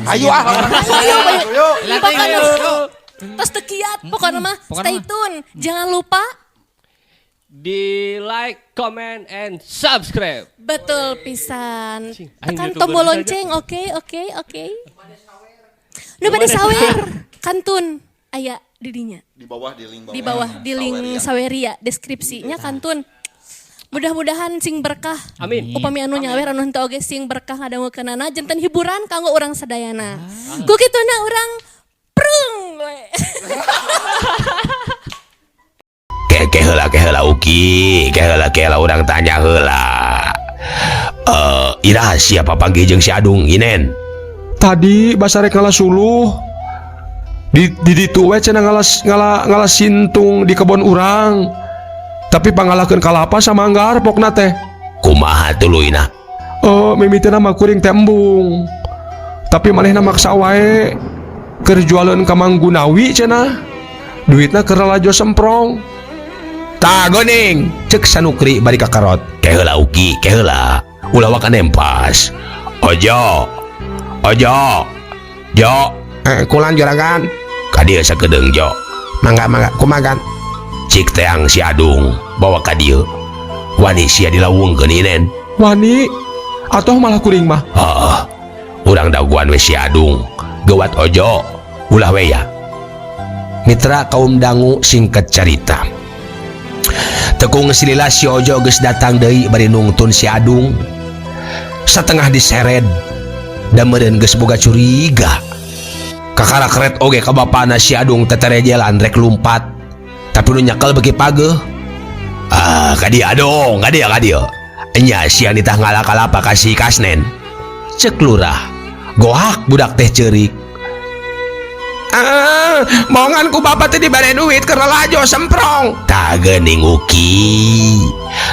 Ayo ah. Ayo, ayo. Ayo. Pokoknya tos teu kiat, pokoknya mah Pokoknya stay mah. tune. Jangan lupa Di like, comment, and subscribe. Betul pisan. Cing, aing Tekan YouTuber tombol saja. lonceng, oke. Nu bade sawer, kantun aya di dinya. Di bawah di link bawah. Di bawah di link Saweria. Saweria deskripsinya kantun. Mudah-mudahan sing berkah. Amin. Upami anu nyawer anu henteu oge sing berkah ngadangukeunana janten hiburan kanggo urang sadayana. Ku kituna urang prung we. Ke heula ke heula Uki, ke heula ke heula urang tanya heula. Eh, iraha sia papanggih jeung si Adung inen? Tadi basarek ngala suluh di ditu we cenah ngalas ngala ngala sintung di kebon urang. Tapi pangalahkeun kalapa sama anggar pokna teh. Kumaha tuluyna? Oh, mimitina mah kuring teh embung. Tapi manehna maksa wae keur jualeun ka Mang Gunawi cenah. Duitna keur lalajo semprong. Tah geuning, cek Sanukri bari kakarot. Ke heula Uki, ke heula. Ulah waka nempas. Ojo. Ojo. Jo, Kulan juragan. Ka dieu sakedeung Jo. Mangga mangga kumagan. Cik teang si Adung bawa ka dieu. Wani sia dilawungkeun inen. Wani atau malah kuring mah. Heeh. Urang daguan we si Adung. Gewat Ojo, ulah we ya. Mitra kaum dangu singkat carita. Tekung silila si Ojo geus datang deui bari nungtun si Adung. Satengah diseret da meureun geus boga curiga. Kakara keret oge ka bapana si Adung teterejelan rek lumpat. Tapi nu nyekel beuki pageuh. Ah, ka dieu Adung, ka dieu ka dieu. Enya sia nitah ngala kalapa ka si Kasnen. Cek lurah. Gohak budak teh ceurik. Ah, mongan ku bapak teh dibere duit keur lalajo semprong. Tah geuning Uki.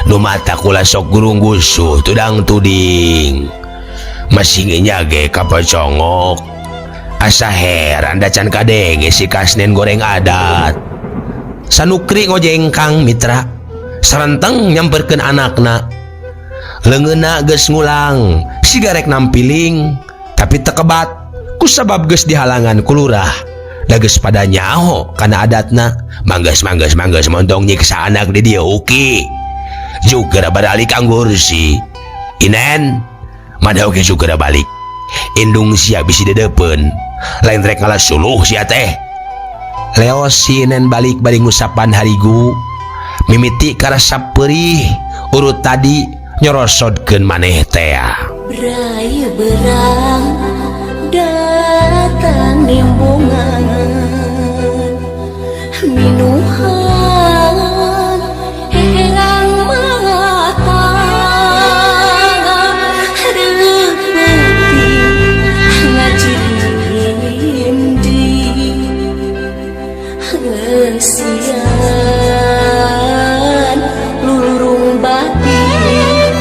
Nu mata kula sok gurunggusuh tudang tuding. Masih nya ge kapocongok. Asa heran da can kadenge si Kasnen goreng adat. Sanukri ngojengkang mitra. Sarenteng nyamperkeun anakna. Leungeunna geus ngulang, sigarek nampiling, tapi tekebat kusabab geus dihalangan ku lurah. Da geus pada nyaho kana adatna. Mangges mangges mangges montong nyiksa anak di dieu Uki. Juga baralik anggursi. Inen, maneh oge juga balik. Indung sia bisi dedepeun. Lain rek ngala suluh sia teh. Leos si Inen balik bari ngusapan harigu. Mimiti karasa perih urut tadi nyorosodkeun maneh tea. Brai berang datang nimbungan minuhan herang mata reuk peuting ngajirindi ngeusian lulurung batin.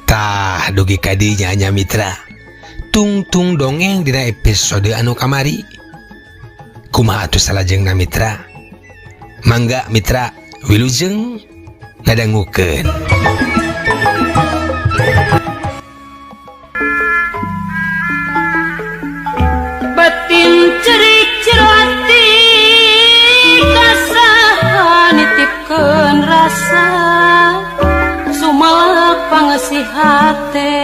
Tah dugi ka dinya nya mitra. Tungtung dongeng dina episode anu kamari. Kumaha atuh salajengna mitra? Mangga mitra wilujeng ngadangukeun. Batin cerik cerati kasaha nitipkeun rasa sumalak pangesih hate.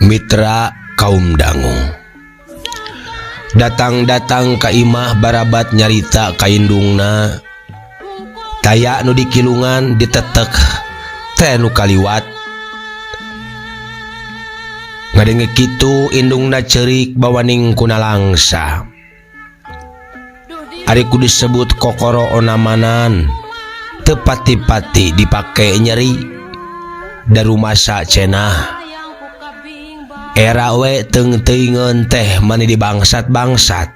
Mitra kaum dangu. Datang-datang ka imah barabat nyarita ka indungna. Taya nu dikilungan ditetek teh nu kaliwat. Ngadenge kitu indungna ceurik bawaning kuna langsa. Ari ku disebut kokoro onamanan teu pati-pati dipake nyeri. Darumasa cenah. Era we teung-teuingeun teh mani dibangsat-bangsat.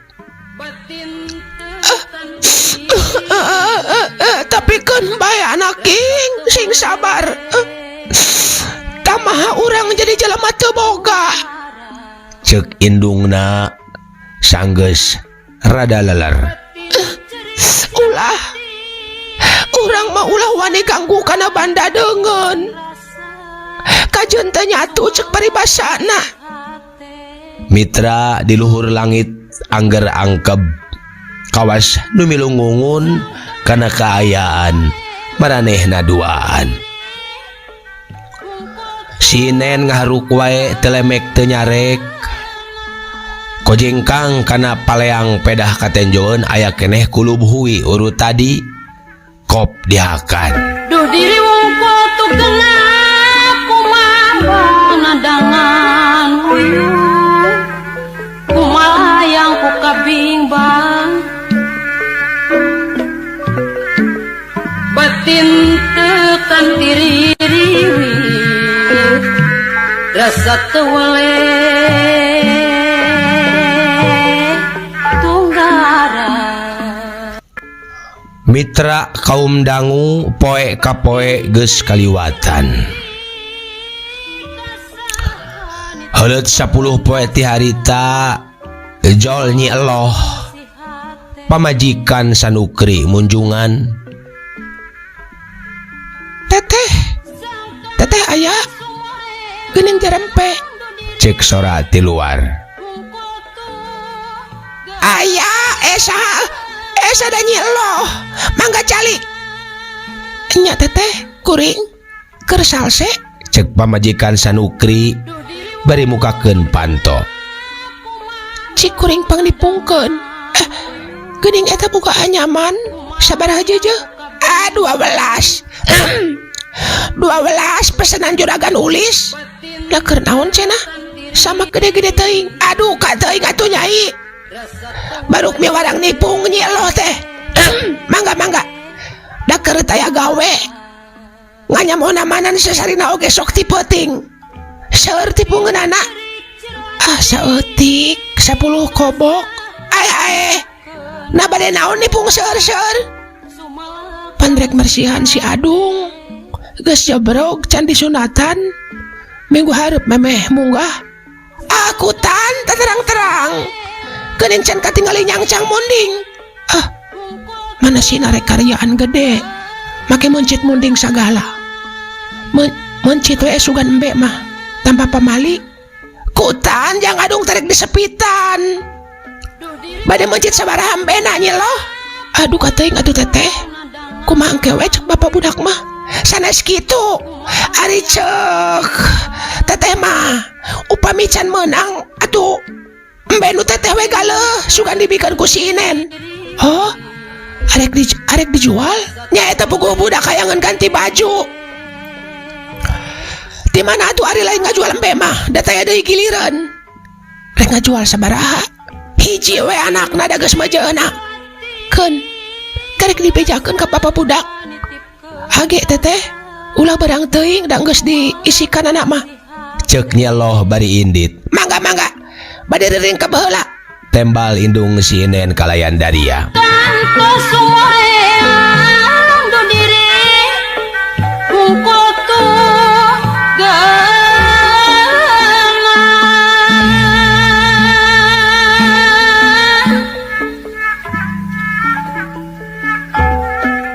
Tapi keun bae anak king sing sabar. Tamaha urang jadi jelema teu boga. Ceuk indungna sanggeus rada leler. Ulah. Urang mah ulah wani ganggu kana banda deungeun. Kajeun teu nyatu cek paribasana. Mitra di luhur langit angger angkeb kawas nu milu ngungun kana kaayaan maranehna duaan. Sinen ngaharuk wae teu lemek teu nyarek. Kojengkang kana paleang pedah katenjoeun aya keneh kulub hui urut tadi kop dihakan. Duh diri wungkul tuh kena kumaha nadangan huyung kumalayang ku kabingbang batin tekan tiririwi rasa tewele tunggara. Mitra kaum dangu poe ka poe geus kaliwatan. Heuleut 10 poe ti harita jol Nyi Eloh pamajikan Sanukri munjungan. Teteh, teteh aya geuning jarempe. Cek sora ti luar. Aya esa esa da Nyi Eloh mangga calik. Nya teteh kuring keur salse. Cek pamajikan Sanukri bari mukakeun panto. Cik kuring pangnipungkeun. Geuning eta buka anyaman sabaraha jeujeuh? Ah 12. 12 pesanan juragan ulis. Da keur naon cenah? Sama gede-gede teuing. Aduh ka teuing atuh nyai. Baruk miwarang nipung Nyi Eloh teh. Mangga mangga. Da keur taya gawe. Nganyamona-manan sasarina oge sok ti peuting. Seueur tipungeunana. Ah saeutik 10 kobok. Ae ae. Na bade naon nipung seueur-seueur? Pandrek mersihan si Adung. Geus jebrog can disunatan. Minggu hareup memeh munggah. Aku tan terang-terang. Geuning can katingali nyangcang munding. Ah, mana sih narek karyaan gede. Make mencit munding sagala. Mencit we sugan embe mah tanpa pamali. Kutan jang Adung terek disepitan. Bade mencit sabaraha embena Nyi Eloh. Aduh kateuing atuh teteh. Kumaha engke we cek bapak budak mah. Sanes kitu. Ari cek teteh mah upami can meunang atuh embe nu teteh we galeuh sugan dibikeun ku si Inen. Oh, arek dijual? Nya eta puguh budak hayangeun ganti baju. Di mana atuh ari lain ngajual embe mah, da taya deui giliran. Rek ngajual sabaraha? Hiji we anakna da geus mejeuna. Keun karek dibejakeun ka bapak budak. Age teteh, ulah barang teuing da geus diisikan anak mah. Cek Nyi Eloh bari indit. Mangga mangga. Bade riring ka baheula. Tembal indung si Inen kalayan daria. Kantos sumoreang du diri wungkul tuh gana.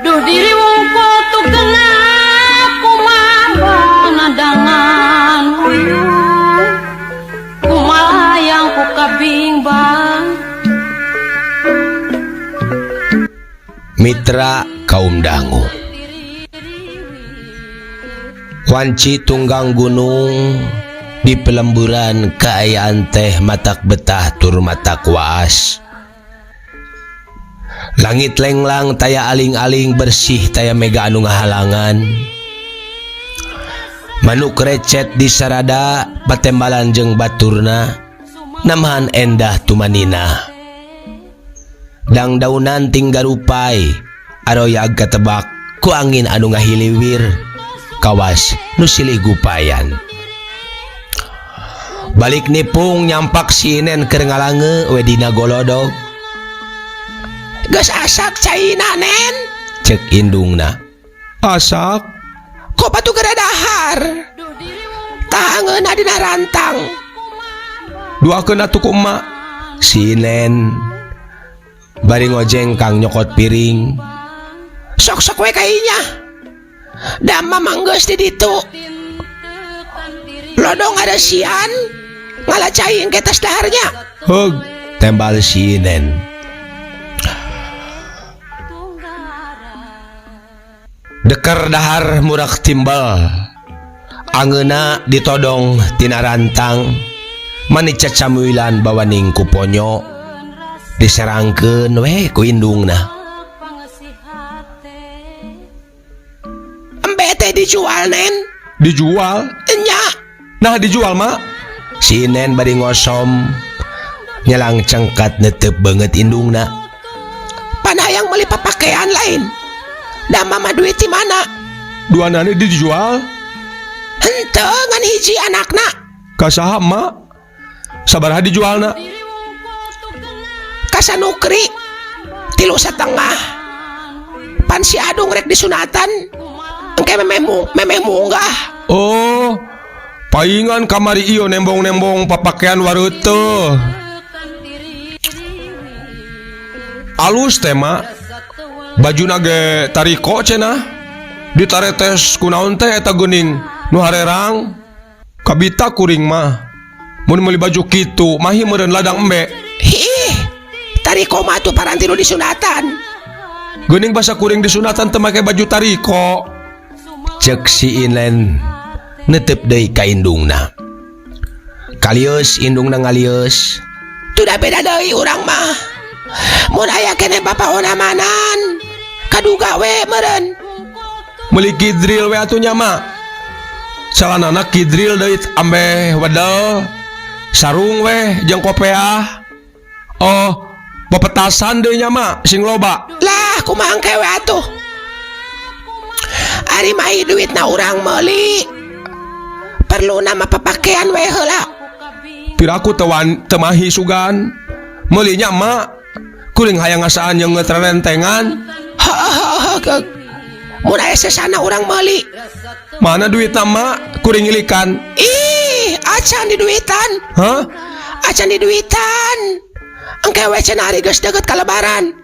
Duh diri wungkul tuh kena kumaha nadangan huyung kumalayang ku kabingbang. Mitra kaum dangu wanci tunggang gunung di pelemburan kaayaan teh matak betah tur matak waas. Langit lenglang taya aling-aling bersih taya mega anu ngahalangan. Manuk recet di sarada patembalan jeung baturna namahan endah tumanina. Dangdaunan tinggarupai aroyag katebak ku angin anu ngahiliwir kawas nu silih gupayan. Balik nipung nyampak si Inen keur ngalange we dina golodog. Geus asak caina Nen, cek indungna. Asak kok patu geura dahar. Tahangeunna dina rantang. Duakeun atuh ku emak. Si Inen bari ngojeng kang nyokot piring. Sok-sok we kainya. Da mamang geus di ditu. Lodong ada sian ngala cai engke tas daharnya. Heug, tembal si Inen. Deker dahar murak timbal. Angeuna ditodong tina rantang. Mani cacamuilan bawaning ku ponyo. Diserangkeun we ku indungna. Embe teh dijual Nen. Dijual? Enya. Nah dijual mak. Si Nen bari ngosom nyelang cengkat netep banget indungna. Pan hayang meuli papakaian lain. Da mama duit di mana? Dua nane dijual? Henteu ngan hiji anakna. Ka saha mak? Sabaraha dijualna? Ka Sanukri 3,5. Pan si Adung rek disunatan. Engke memeh munggah. Oh, paingan kamari ieu nembong-nembong papakaian wareuteuh. Alus teh mak. Bajuna ge tariko cenah. Ditaretes kunaon teh eta geuning nu harerang. Kabita kuring mah. Mun meuli baju kitu mahi meureun ladang embe. Hih, tariko mah atuh paranti nu disunatan. Geuning basa kuring disunatan teu make baju tariko. Cek si Inen netep deui ka indungna. Kalieus indungna ngalieus. Tuh beda deui urang mah. Mun aya keneh bapaonamanan kaduga we meureun. Meuli kidril we atuh nya mah. Salanana kidril deui ambeh wedel. Sarung we jeung kopeah. Oh, pepetasan deui nya mah sing loba. Lah kumaha engke we atuh. Ari mahi duitna urang meuli. Perlu nama papakaian we heula. Piraku teu mahi sugan. Meuli nya mak. Kuring hayang ngasaan jeung ngetrerentengan. Heeh. Mun aya sesana urang meuli. Mana duitna mak? Kuring ngilikan. Ih, acan di duitan. Hah? Acan di duitan. Engke we cenah ari geus deukeut ka lebaran.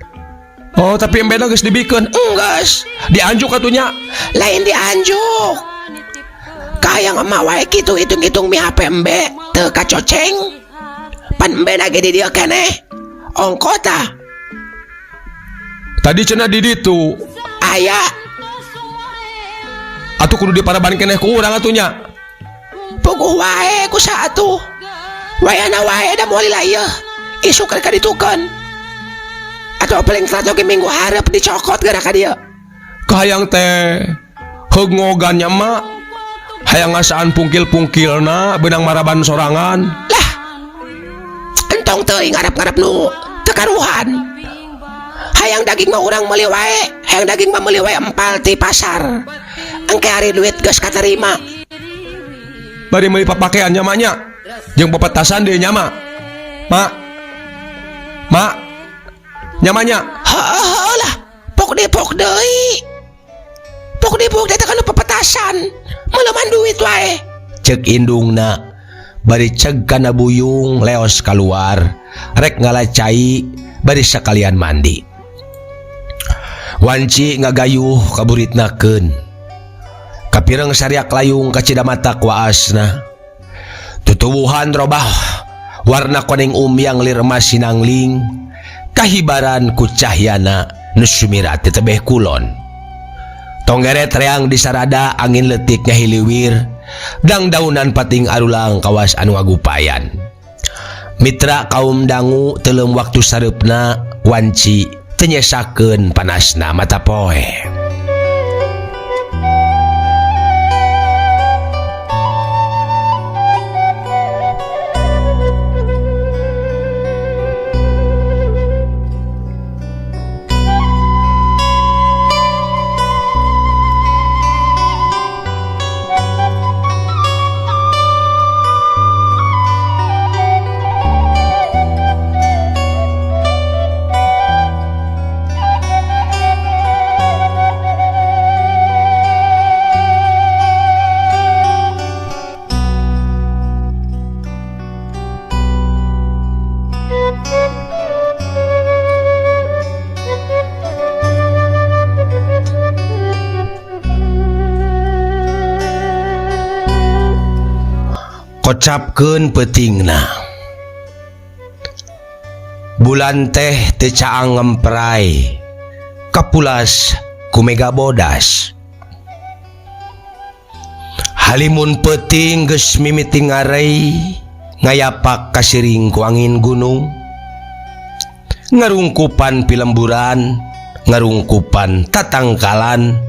Oh, tapi embena geus dibikeun. Enggeus. Dianjuk atuh nya. Lain dianjuk. Kahayang emak wae kitu hitung-hitung mi HP embe teu kacoceng. Pan embe na ge di dieu keneh. Ongko tah. Tadi cenah di ditu. Aya. Atuh kudu diparaban keneh ku urang atuh nya. Puguh wae ku saha atuh. Wayana wae da moal lila ieu. Isuk rek kaditukeun. Atau paling telat oge minggu hareup dicokot geura ka dieu. Kahayang teh heug ngogan nya mak. Hayang ngasaan pungkil-pungkilna beunang maraban sorangan. Lah. Entong teuing ngarep-ngarep nu teu karuhan. Hayang daging mah urang meuli wae, hayang daging mah meuli wae empal ti pasar. Engke ari duit geus katerima. Bari meuli papakaian nya mak nya. Jeung pepetasan deui nya mak. Mak. Mak. Nya mak nya. Heuh lah, pok depok deui. Pok depok teh kana pepetasan. Meuleman duit wae. Cek indungna bari ceg kana buyung leos kaluar rek ngala cai bari sakalian mandi. Wanci ngagayuh kaburitnakeun. Kapireng sariak layung kacida mata kuasna. Tutuwuhan robah warna koneng umyang lir emas sinangling kahibaran ku cahyana nu sumirat di tebeh kulon. Tonggeret reang disarada angin letik nyahiliwir dang daunan pating arulang kawas anu agupayan. Mitra kaum dangu teuleum waktu sareupna wanci teu nyesakeun panasna mata poe. Kocapkeun peutingna. Bulan teh teu caang ngempray. Kapulas ku mega bodas. Halimun peuting geus mimiti ngarei ngayapak kasiring ku angin gunung. Ngarungkupan pilemburan, ngarungkupan tatangkalan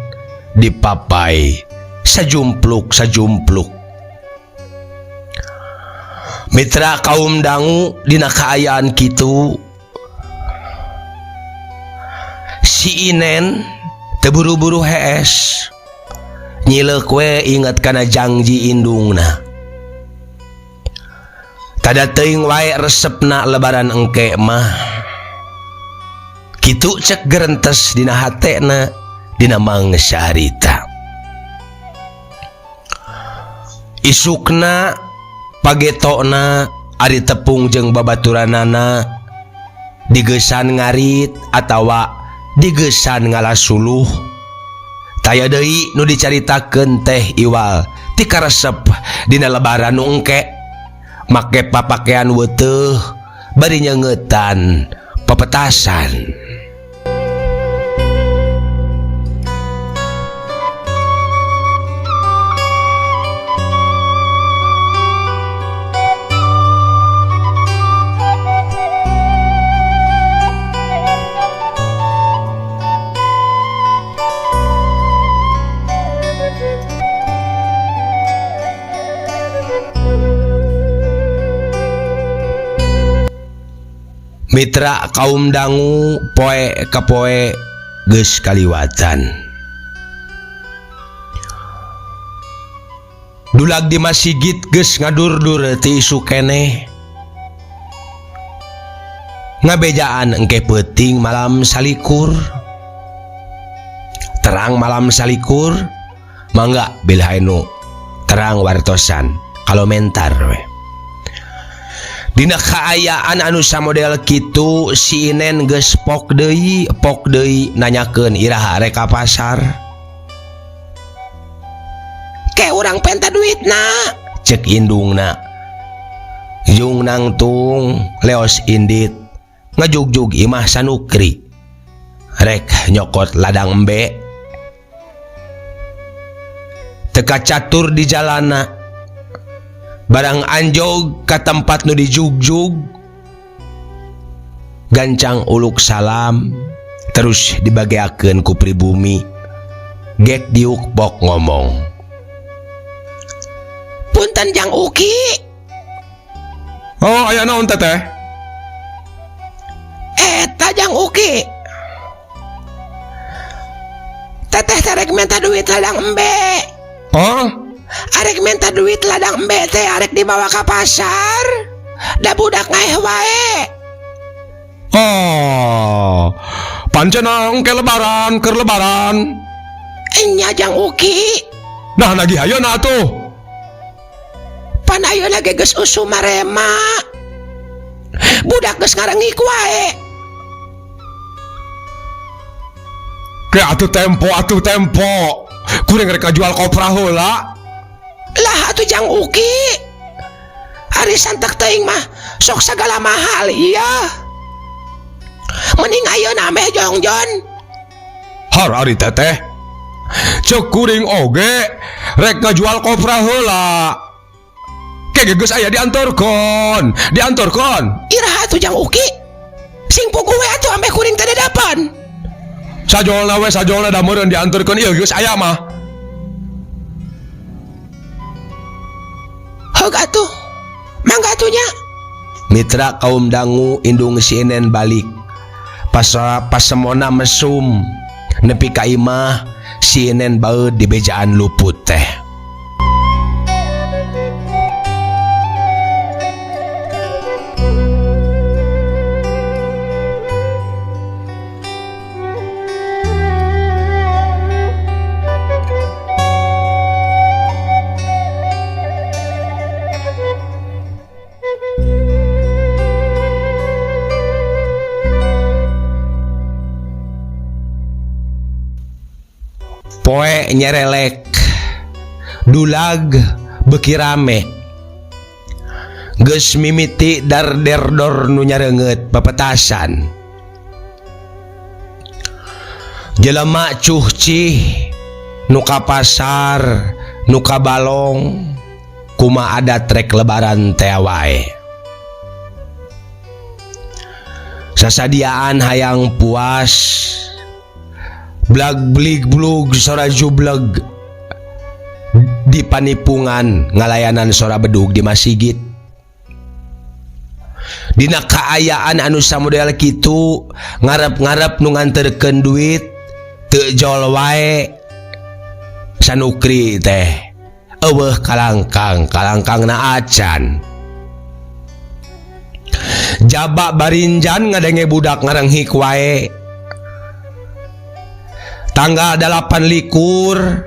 dipapai sajumpluk-sajumpluk. Mitra kaum dangu dina kaayaan kitu si Inen teu buru-buru hees nyileuk we inget kana jangji indungna. Tada teuing wae resepna lebaran engke mah. Kitu cek gerentes dina hatena dina mangsa harita. Isukna pagetokna ari tepung jeung babaturanana digesan ngarit atawa digesan ngalasuluh. Taya deui nu dicaritakeun teh iwal ti karesep dina lebaran nu engke make papakean weuteuh bari nyeungetan pepetasan. Mitra kaum dangu poe ka poe geus kaliwatan. Dulag di masigit geus ngadurdur ti isu keneh. Ngabejaan engke peuting malam salikur. Terang malam salikur, mangga bilih anu terang wartosan kalomentar we. Dina kaayaan anu samodel kitu si Inen geus pok deui nanyakeun iraha rek ka pasar. Ke urang penta duitna, cek indungna. Jung nangtung leos indit ngajugjug imah sanukri. Rek nyokot ladang embe. Teka catur di jalana. Barang anjog ka tempat nu dijugjug, gancang uluk salam terus dibageakeun ku pribumi. Gek diuk pok ngomong, punten Jang Uki. Oh, aya naon teteh? Eta Jang Uki, teteh terek minta duit ladang embe. Oh? Arek minta duit ladang embe teh arek dibawa ke pasar. Da budak ngaeh wae. Oh, pancen engke lebaran, keur lebaran. Enya Jang Uki. Nah nagih ayeuna atuh. Pan ayeuna ge geus usum marema. Budak geus ngarengik wae. Ke atuh tempo. Kuring rek jual kopra heula. Lah atuh Jang Uki. Ari santek teuing mah sok sagala mahal iya. Mending ayeuna meh jongjon. Har ari teteh. Cek kuring oge rek ngajual kopra heula. Ke geus aya diantorkeun, diantorkeun. Iraha atuh Jang Uki. Sing puguh we atuh ameh kuring teh dadapan. Sajolna we sajolna da meureun diantorkeun ieu geus aya mah. Heug atuh. Mangga atuh nya. Mitra kaum dangu indung si Inen balik. Pasemona mesum nepi ka imah si Inen baeud di bejaan luput teh. Poe nyerelek, dulag beuki rame. Geus mimiti darderdor nu nyareungeut pepetasan. Jelema cuhcih nu ka pasar, nu ka balong, kuma adat rek lebaran tea wae. Sasadiaan hayang puas. Blag blig blug sora jubleg di panipungan ngalayanan sora bedug di masigit. Dina kaayaan anu samodel kitu ngarep-ngarep nu nganterkeun duit teu jol wae sanukri teh eueuh kalangkang kalangkangna acan. Jaba barinjan ngadenge budak ngarenghik wae. Tanggal 8 likur.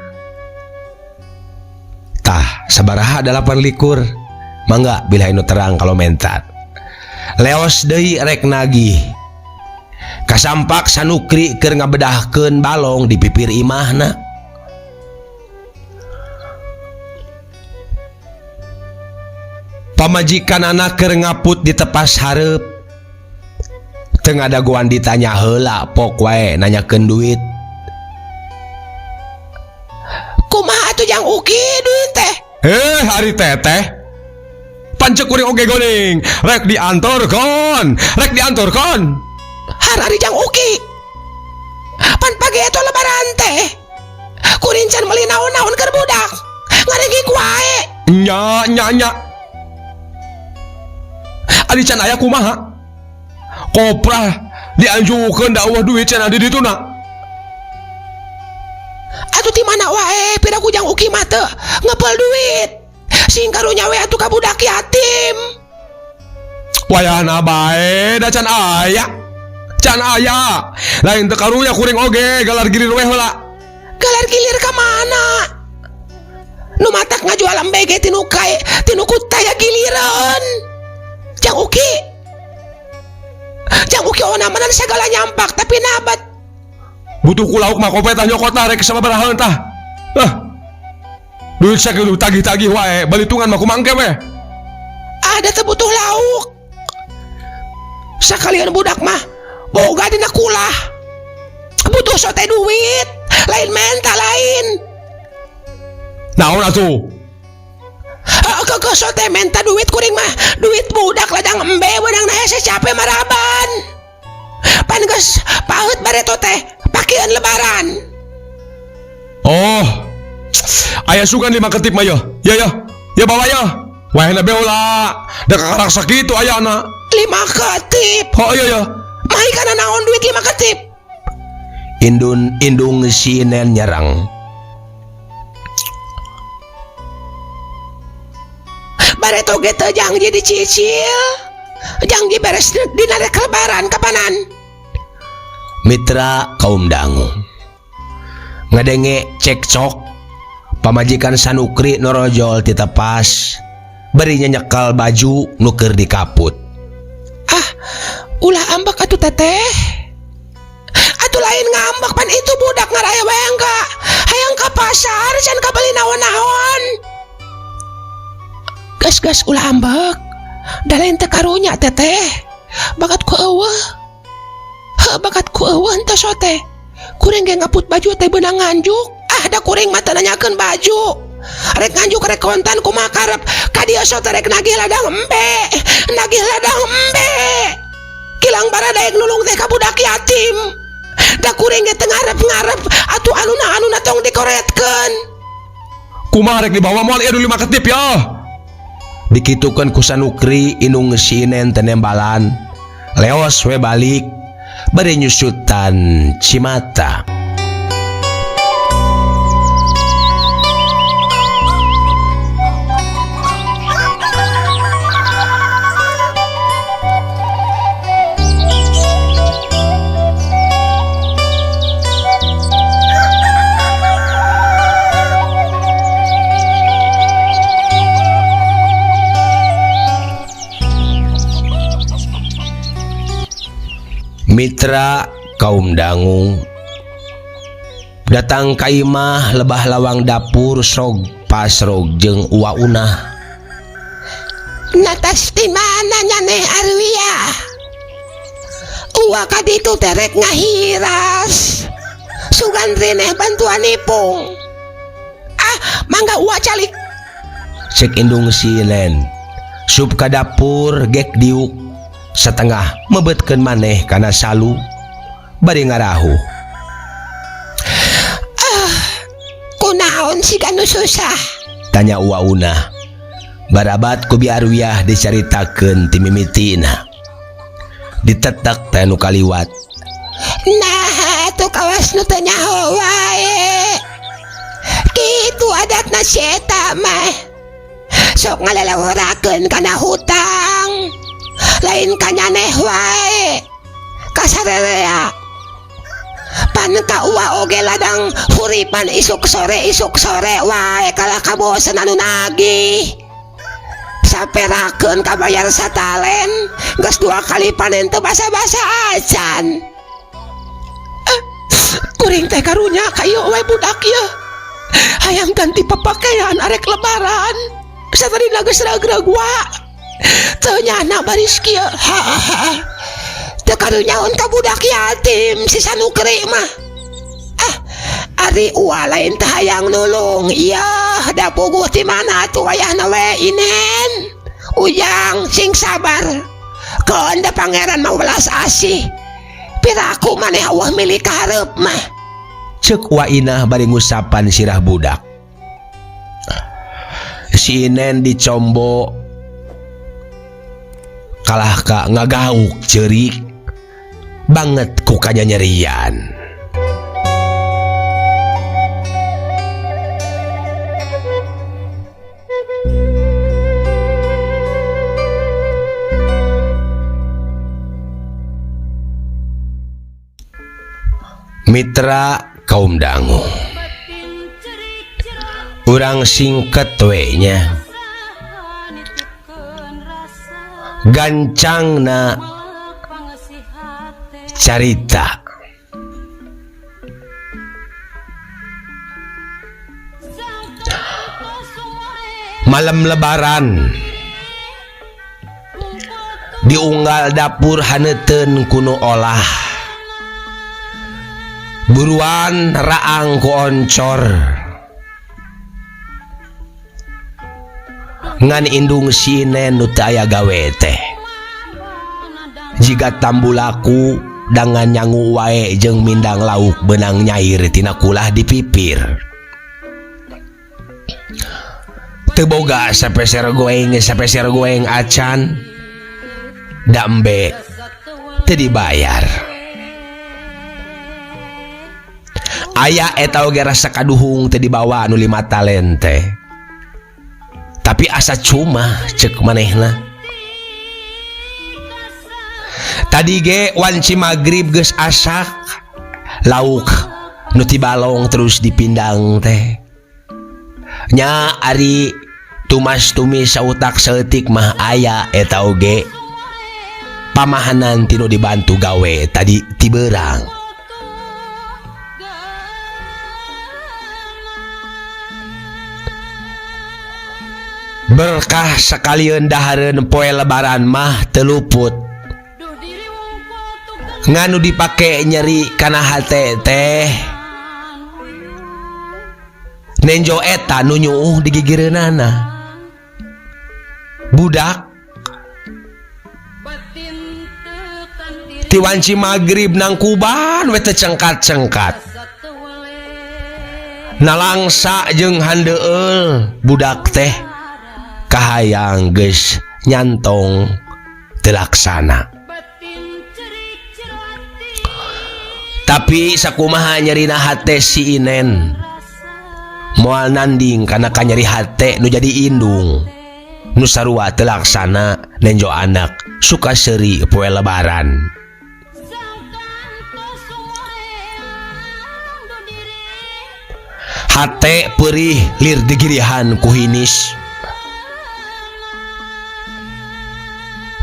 Tah sabaraha 8 likur? Mangga bila anu terang kalau mentar. Leos deui rek nagih. Kasampak sanukri keur ngabedahkeun balong di pipir imahna. Pamajikan anak keur ngaput di tepas hareup. Teu ngadagoan ditanya heula pok wae nanyakeun duit. Kumaha atuh jang Uki duit teh? Hari teteh. Pancek kuring oge goning, rek diantorkeun, rek diantorkeun. Harari jang Uki. Pan pagi eta lebaran teh. Kuring can meuli naon-naon keur budak. Ngaregik wae. Nya nya nya. Ari can aya kumaha? Koprah dianjungkeun da eueuh duit cenah di dituna. Atuh ti mana wae pira ku jang Uki mah teu ngepel duit. Sing karunya we atuh ka budak yatim. Wayahna bae da can aya. Can aya. Lain teu karunya kuring oge galar gilir we heula. Galar gilir ka mana? Nu matak ngajual embe ge tinu kae, tinu kutaya giliran. Jang Uki. Jang Uki ona manan sagala nyampak tapi nabat. Butuh ku lauk mah kopetah nyokotna rek sababaraha tah. Ah. Duit sakitu tagih-tagih wae, balitungan mah kumangke we. Ada teu butuh lauk. Sakalian budak mah boga dina kulah. Butuh sote duit, lain menta lain. Naon atuh? Ke sote menta duit kuring mah, duit budak ladang embe beunang hese capek maraban. Pan geus paeut bareto teh pakean lebaran. Oh. Aya sugan 5 ketip mah ya. Ya ya. Ya bawa ya. Wahna beula. Da kakarak sakitu ayana. 5 ketip. Oh iya ya. Mai kana naon duit 5 ketip? Indun indung sinen nyerang. Bareto ge teu jangji dicicil. Jangji beres dina rek lebaran kapanan. Mitra kaum dangu. Ngadenge cekcok pamajikan sanukri norojol ti tepas bari nyekal baju nu keur dikaput. Ah, ulah ambek atuh teteh. Atuh lain ngambek pan itu budak ngaraya wae ka hayang ka pasar can kabeli naon-naon. Gas-gas ulah ambek. Da lain teh karunya teteh. Bakat ku eueuh. Heuh bakat ku eueuh henteu sote. Kuring ge ngaput baju teh beunang nganjuk. Ah da kuring mah teu nanyakeun baju. Rek nganjuk rek kontan kumaha karep. Ka dieu sote rek nagih ladang embe. Nagih ladang embe. Kilang baradaek nulung teh ka budak yatim. Da kuring ge teu ngarep-ngarep atuh aluna-aluna tong dikoretkeun. Kumaha rek dibawa moal ieu 5 ketip ya? Dikitukeun ku sanukri indung sinen tenembalan. Leos we balik bari nyusutan cimata. Mitra kaum dangu datang ka imah lebah lawang dapur sog pasrog jeung uwaunah. Natas di mana nyaneh Arwiyah? Uwa ka ditu teh rek ngahiras. Sugan rineh bantuan ipung. Ah, mangga uwa calik. Cek indung sinen. Sup ka dapur gek diuk setengah mebetkeun maneh kana salu bari ngarahuh. Ah, kunaon siga nu susah? Tanya Uwa Unah. Barabat ku Bi Arwiyah dicaritakeun ti mimitina. Ditetek teh nu kaliwat. Nah, atuh kawas nu teu nyaho wae. Kitu adatna si eta mah. Sok ngalalahorakeun kana hutang. Lain ka nyaneh wae. Kasarerea. Pan ka uwa oge ladang huripan isuk sore wae kalah kabosen anu nagih. Saperakeun kabayar satalen, geus 2 kali panen teu basa-basa acan. Kuring teh karunya ka ieu we budak ieu. Hayang ganti papakaian arek lebaran. Satadina geus ragrag wa. Teu nyana baris kieu. Ha, ha. Teu karunyaon ka budak yatim si Sanukri mah. Ah, ari uwa lain teh hayang nulung. Iya, da puguh ti mana atuh wayahna we inen. Ujang sing sabar. Keun da pangeran mah welas asih. Piraku maneh eueuh milik hareup mah. Ceuk Wa Inah bari ngusapan sirah budak. Si Inen dicombo kalah ka ngagauk ceurik banget ku kanyanyerian. Mitra kaum dangu, urang singket we nya, gancangna carita. Malam lebaran diunggal dapur haneuten kuno olah. Buruan raang ku oncor. Ngan indung sinen nu teu aya gawe teh. Jiga tambulaku dangan nyangu wae jeung mindang lauk beunang nyair tina kulah di pipir. Teu boga sapeser goeng sapeser goeng acan. Dambe teu dibayar. Aya eta oge rasa kaduhung teu dibawa nu 5 talen teh. Tapi asa cuma ceuk manehna. Tadi ge wanci magrib geus asak lauk nu ti balong terus dipindang teh. Nya ari tumas tumis sautak saeutik mah aya eta oge. Pamahanan tinu dibantu gawe tadi tiberang. Berkah sekalian dahareun poe lebaran mah teu luput. Nganu dipake nyeri kana hate teh. Nenjo eta nu nyuuh di gigireunana. Budak ti wanci magrib nangkuban we teu cengkat-cengkat. Nalangsa jeung handeueul budak teh kahayang geus nyantong telaksana. Tapi sakumaha nyerina hate si Inen moal nanding kana kanyeri hate nu jadi indung nu sarua telaksana nenjo anak suka seuri poe lebaran. Hate perih lir digirihan ku hinis.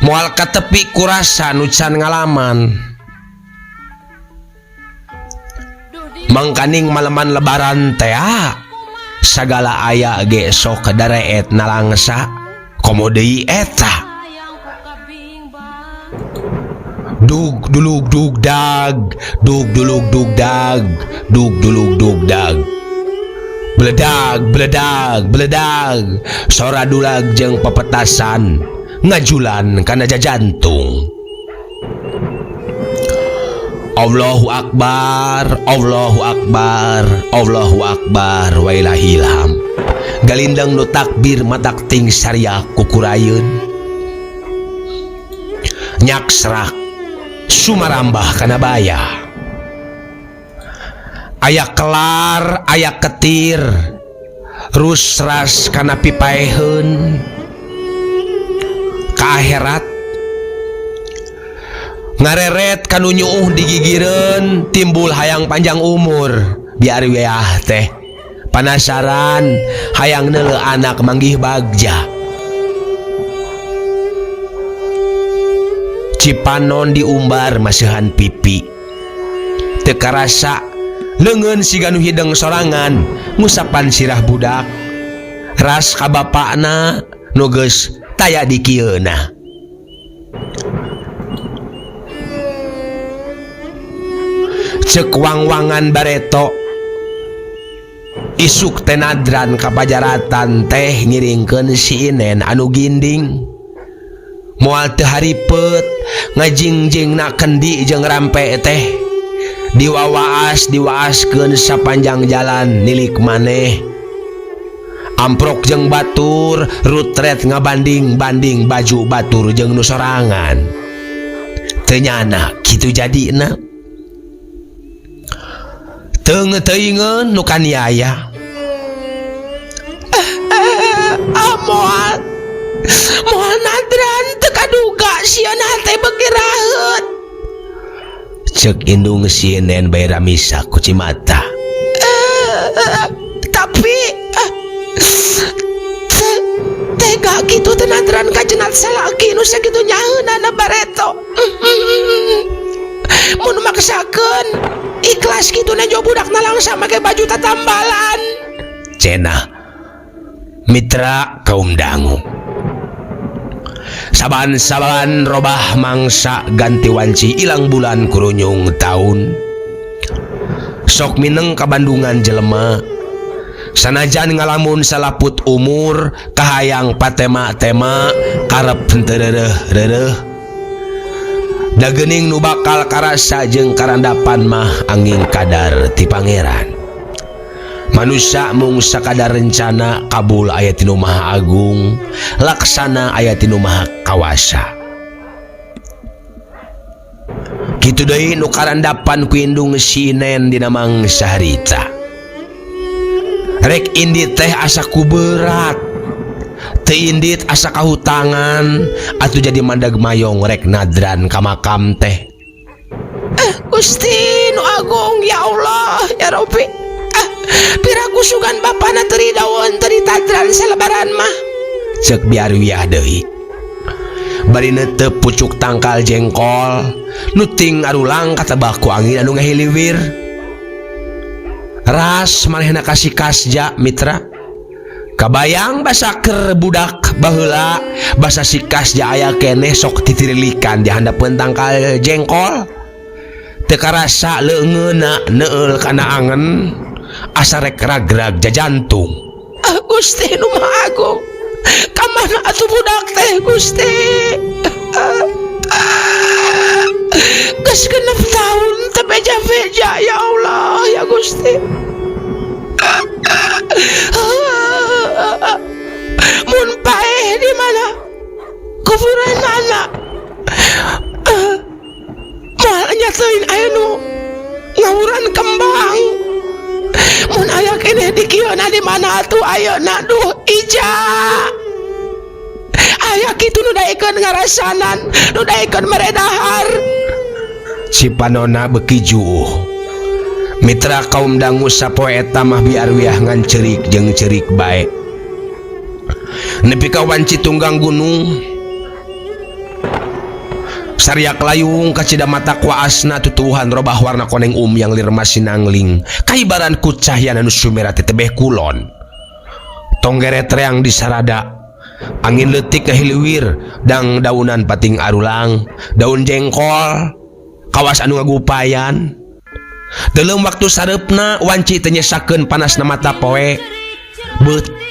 Moal katepi kurasa nu can ngalaman. Mangkaning maleman lebaran teh sagala aya ge sok dareet nalangsa Komo deui eta. Dug dulug dug dag, dug dulug dug dag, dug dulug dug dag. Beledag beledag beledag, sora dulag jeung pepetasan ngajulan kana jajantung. Allahu akbar, Allahu akbar, Allahu akbar wailahilham. Galindang nu takbir matak ting sariak kukurayeun. Nyaksrak sumarambah kana baya. Aya kelar, aya ketir, rusras kana pipaeheun ka akhirat. Ngareret kanu nyuuh digigireun timbul hayang panjang umur biar weah teh panasaran hayang neuleuh anak manggih bagja. Cipanon diumbar maseuhan pipi teu karasa leungeun siga nu hideng sorangan ngusapan sirah budak ras ka bapakna nu geus taya di kieuna. Ceuk wang-wangan bareto isuk teh nadran ka pajaratan teh ngiringkeun si Inen anu ginding. Moal teu haripet ngajingjingna kendi jeung rampe teh diwawaas diwaaskeun sapanjang jalan nilik maneh. Amprok jeung batur rutret ngabanding-banding baju batur jeung nu sorangan. Teu nyana kitu jadina. Teu teuingeun nu kaniaya. Moal moal nadran teu kaduga sieun hate beuki raheut. Ceuk indung si Nen bae ramisa ku cimata. Tapi tega kitu teh nadran ka jenat salaki nu sakitu nyaheunana bareto. Mun maksakeun ikhlas kitu nejo budak nalangsa make baju tatambalan. Cenah mitra kaum dangu. Saban-saban robah mangsa ganti wanci ilang bulan kurunyung taun. Sok mineng ka Bandungan jelema. Sanajan ngalamun salaput umur kahayang patema-tema karep henteu reureuh-reureuh. Da geuning nu bakal karasa jeung karandapan mah angin kadar ti pangeran. Manusia mung sakadar rencana kabul aya ti nu Maha Agung, laksana aya ti nu Maha Kawasa. Kitu deui nu karandapan ku indung si Nen dina mangsa harita. Rek indit teh asa ku berat, teu indit asa kahutangan, atuh jadi mandag mayong rek nadran ka makam teh. Gusti nu Agung ya Allah ya Rabbi. Piraku sugan bapana teu ridaun teu ditadran salebaran mah. Ceuk biar wiah deui. Bari neuteup pucuk tangkal jengkol nu ting arulang katebak ku angin anu ngahiliwir. Ras manehna kasih kasja mitra. Kabayang basa keur budak baheula basa si kasja aya keneh sok titirilikan di handapeun tangkal jengkol. Teu karasa leungeunna neueul kana angen asa rek ragrag jajantung. Gusti nu Maha Agung, ka mana atuh budak teh Gusti? Geus 6 tahun teu beja-beja ya Allah ya Gusti. Mun paeh di mana kuburanana? Moal nya teuing aya nu ngawuran kembang. Mun aya keneh di kieuna di mana atuh ayeuna duh ija. Aya kitu nu daekeun ngarasanan, nu daekeun mere dahar. Cipanona beuki juuh. Mitra kaum dangu sapoe eta mah biar wiah ngan ceurik jeung ceurik bae. Nepi ka wanci tunggang gunung. Sariak layung kacida mata kuasna tutuhan robah warna koneng yang lir masinangling kaibaran ku cahya anu sumera teh tebeh kulon. Tonggeret reang disarada. Angin leutik ngahiliwir dang daunan pating arulang, daun jengkol, kawas anu ngagupayan. Dalam waktu sareupna wanci teu nyesakeun panasna mata poe.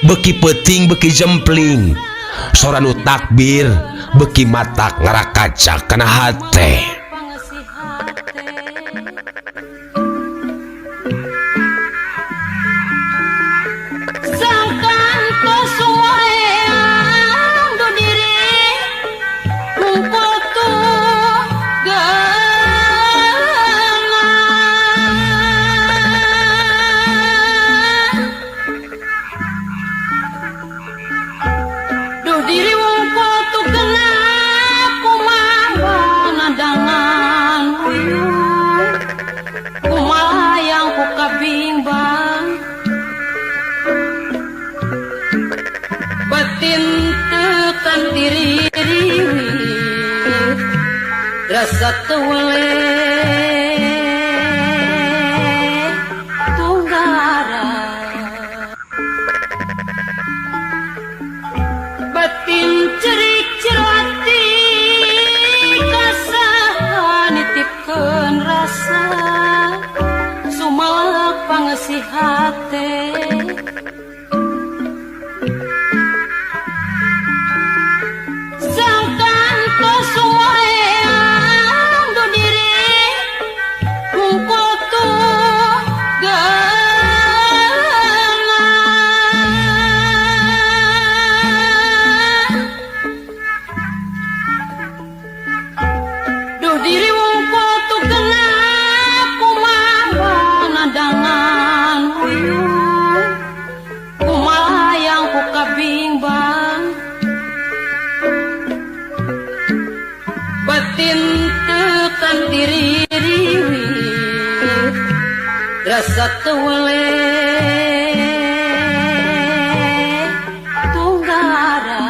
Beuki peuting beuki jempling. Sora nu takbir beuki matak ngarakacak kana hate. Rasa tuwele tunggara batin cerik cerati kasaha nitipkeun rasa sumalak pangesih hate. Rasa tuwele tunggara.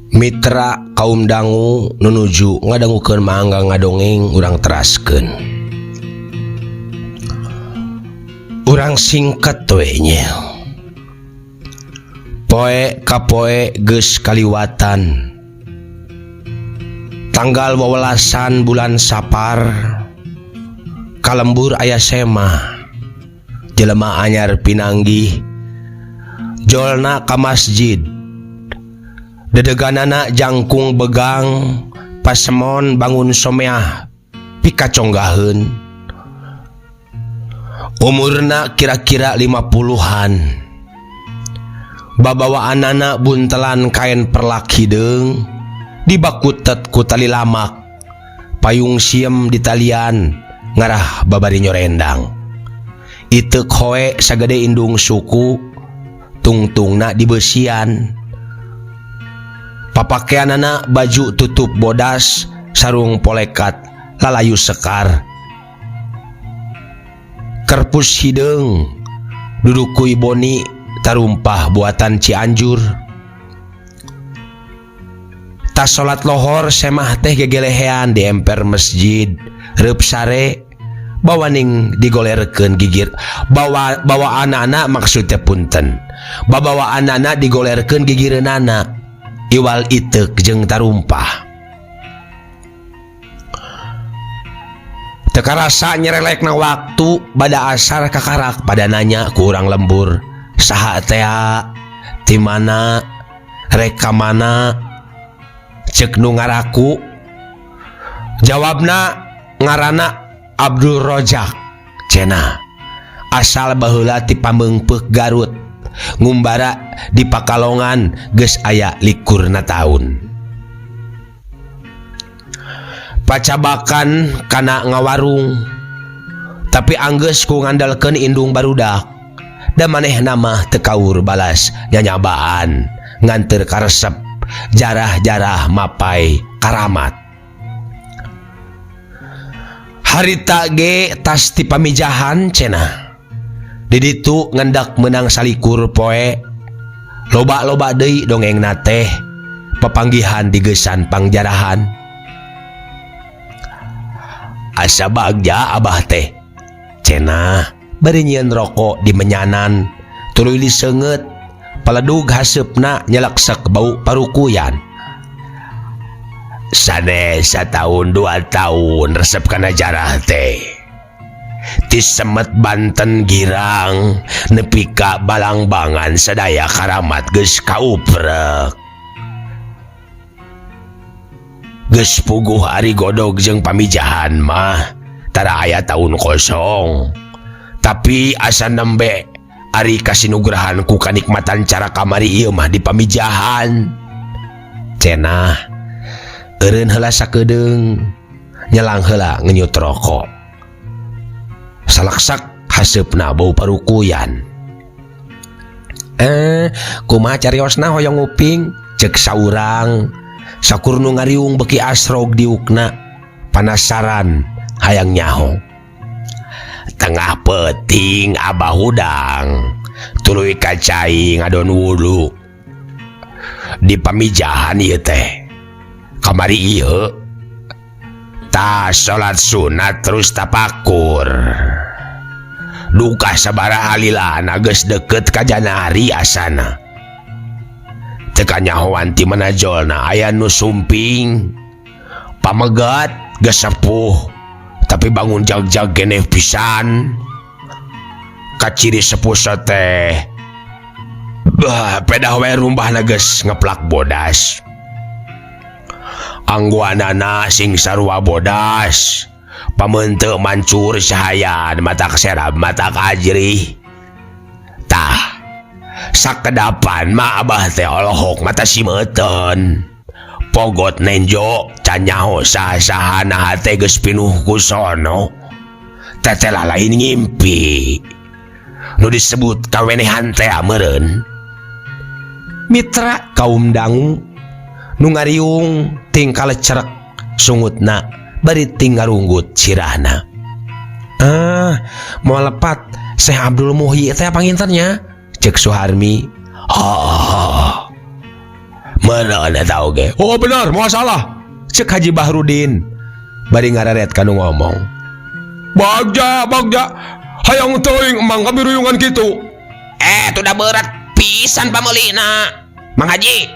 Mitra kaum dangu nunuju ngadangukeun mangga ngadongeng urang teraskeun. Urang singkat we nya. Poe ka poe geus kaliwatan. Tanggal 18 bulan Sapar kalembur aya sema jelema anyar pinanggih jolna ka masjid dedeganana jangkung begang pasemon bangun someah pikaconggaheun umurna kira-kira 50-an babawaanana buntelan kain perlak hideung dibakutet ku tali lamak payung siem di talian ngarah babari nyorendang iteuk hoe sagede indung suku tungtungna dibeusian papakeanana baju tutup bodas sarung polekat lalayu sekar kerpus hideung dudukui boni tarumpah buatan Cianjur tas salat lohor semah teh gegelehean di emper masjid reup sare bawaning digolerkeun gigir bawa bawa anak-anak maksudnya punten babawa anak-anak digolerkeun gigireunana iwal iteuk jeung tarumpah teu karasa nyerelekna waktu bada asar kakarak pada nanya ku urang lembur saha tea ti mana rek ka mana ceuk nu ngaraku jawabna ngarana Abdul Rojak cenah asal baheula ti Pameungpeuk Garut ngumbara di Pakalongan geus aya likurna taun pacabakan kana ngawarung tapi anggeus ku ngandalkeun indung barudak da manehna mah teu kaur balas nyanyabaan nganteur karesep jarah-jarah mapai karamat harita ge tas ti pamijahan cenah di ditu ngendak menang salikur poe loba-loba deui dongengna teh pepanggihan digesan pangjarahan asa bagja abah teh cenah bari nyieun rokok di menyanan tuluy diseungeut Paledug haseupna nyeleksek bau parukuyan. Sanes sataun dua taun resep kana jarah teh. Ti Semet Banten Girang nepi ka Balangbangan sadaya karamat geus kauprek. Geus puguh ari godog jeung pamijahan mah tara aya taun kosong. Tapi asa nembe ari kasinugrahan ku kanikmatan cara kamari ieu mah di pamijahan. Cenah eureun heula sakedeung nyelang heula ngenyut rokok. Salaksak haseupna bau parukuyan. Kumaha cariosna hoyong nguping cek saurang. Sakur nu ngariung beki asrog diukna panasaran hayang nyaho. Tengah peuting abah hudang tuluy ka cai ngadon wudu. Di pamijahan ieu teh. Kamari ieu tah salat sunat terus tapakur. Duka sabaraha lilana geus deukeut ka janari asana. Teu kanyahoan ti manajolna aya nu sumping. Pamegat geus sepuh tapi bangun jag-jag geneh pisan. Kaciri sepuh teh bah pedah we rumbahna geus ngeplak bodas. Angguanana sing sarua bodas. Pameunteuk mancur cahaya mata serab mata kajrih. Tah sakedapan mah abah teh olohok mata simeuten. Pogot nenjo can nyaho saha-saha naha teh geus pinuh ku sono. Teteh lain ngimpi. Nu disebut kawenehan teh meureun. Mitra kaum dangu nu ngariung tingkal cerek sungutna bari tingarunggut sirahna. Moal lepat Syekh Abdul Muhyi teh pangintennya cek Suharmi. Oh, meureun eta oge. Oh benar, moal salah cek Haji Bahrudin bari ngareret kanu ngomong. Bagja, bagja, hayang teuing emang kabiruyungan kitu. Tuh berat pisan pameulina. Mang Haji,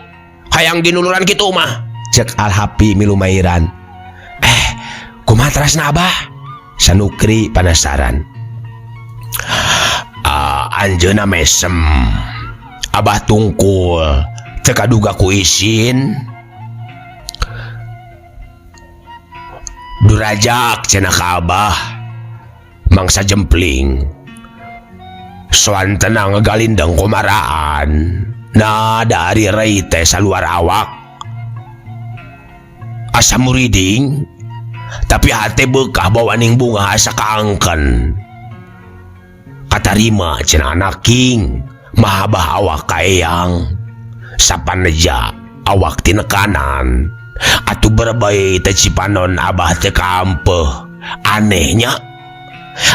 hayang dinuluran kitu mah. Cek Al-Hapi milumairan. Kumaha terasna abah? Sanukri panasaran. Anjeunna mesem. Abah tungkul teu kaduga ku isin. Durajak cenah ka abah. Mangsa jempling. Soantena ngegalindeng kumaraan. Nah dari rei teh saluar awak. Asa muriding. Tapi hate beukah bawaning bunga asa kaangken. Katarima cenah anaking. Mahabah awak kaeyang. Sapaneja awak tinekanan. Atuh berbae teh cipanon abah teh kampeuh. Anehnya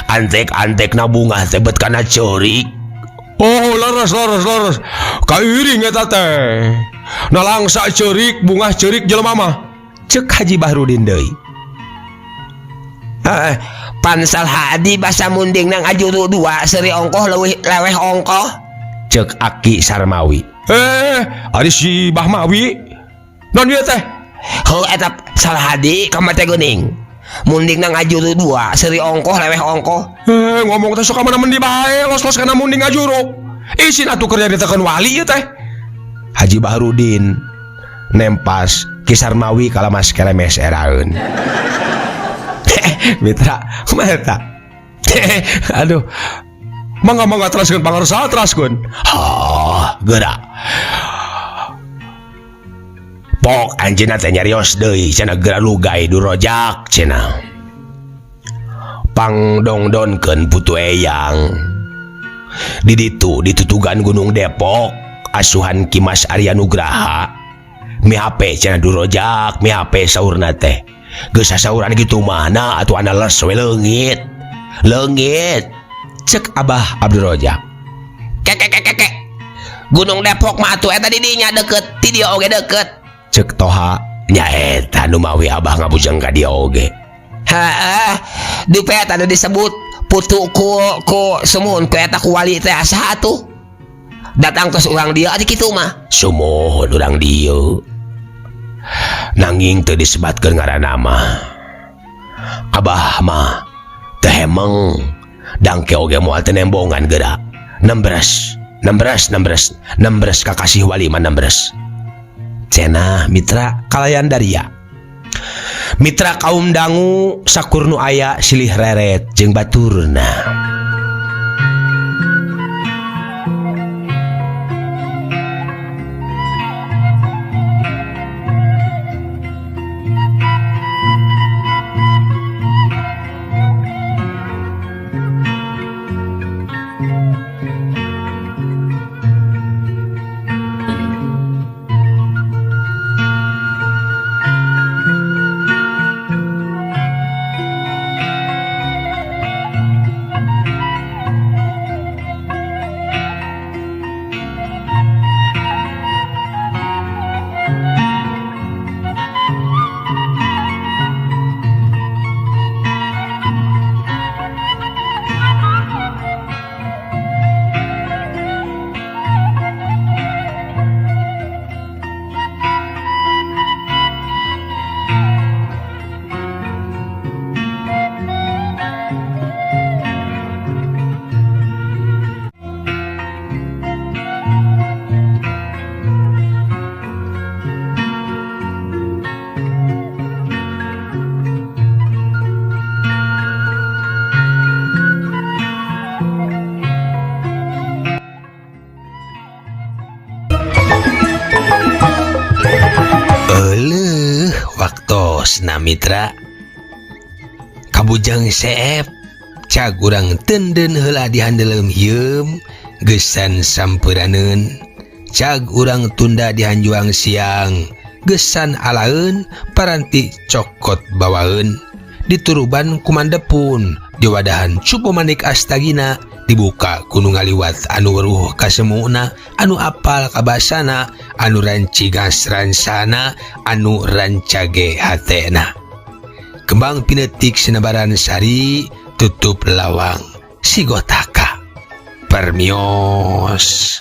antek-antek na bunga teh bet kana ceurik. Oh leres leres leres. Kairing eta teh. Nalangsa ceurik bunga ceurik jelema mah. Cek Haji Bahrudin deui. Pansal hadi basa munding nang ajuru dua seri ongkoh leuwih leweh ongkoh. Cek Aki Sarmawi. Ari si Bahmawi. Non ieu teh? Heuh eta Salhadi ka mate geuning. Munding nang ngajuru dua seri ongkoh leweh ongkoh. Ngomong teh sok ka mana mendi bae los-los kana munding ngajuru. Isin atuh keur nyaritakeun wali ieu teh. Haji Bahrudin nempas Ki Sarmawi kalamas kelemes eraeun. Mitra, kumaha eta? Aduh. Mangga mangga teraskeun pangarsa teraskeun. Oh, geura. Pok anjeunna teh nyarios deui cenah geura lugai durojak cenah. Pangdongdonkeun putu eyang. Di ditu ditutugan Gunung Depok asuhan Ki Mas Arya Nugraha. Mihape cenah durojak, mihape saurna teh. Geus sasauran kitu mah na atuh anales we leungit. Leungit. Cek Abah Abdul Rojak. Kekekekeke. Gunung Depok mah atuh eta di dinya deukeut, ti dieu oge deukeut. Cek Toha nyaeta nu mawi abah ngabujeng ka dieu oge. Heeh, dupe eta nu disebut putu ku sumuhun ku eta ku wali teh saha atuh? Datang tos urang dieu atuh kitu mah. Sumuhun urang dieu. Nanging teu disebatkeun ngaranna mah. Abah mah teu hemeng. Dangke oge moal teu nembongan geura. Nembres, nembres, nembres, nembres kakasih wali mah nembres. Cenah mitra kalayan daria. Mitra kaum dangu sakur nu aya silih reret jeung baturna. Euleuh waktosna mitra. Kabujang seep cag urang tenden heula dihandeleum hieum geusan sampuraneun. Cag urang tunda dihanjuang siang geusan alaeun paranti cokot bawaeun. Dituruban kumandepun diwadahan cupu manik astagina dibuka ku nu ngaliwat anu weruh kasemuna anu apal kabasana anu rancigas ransana anu rancage hatena. Kembang pinetik sinebaran sari tutup lawang sigotaka. Permios.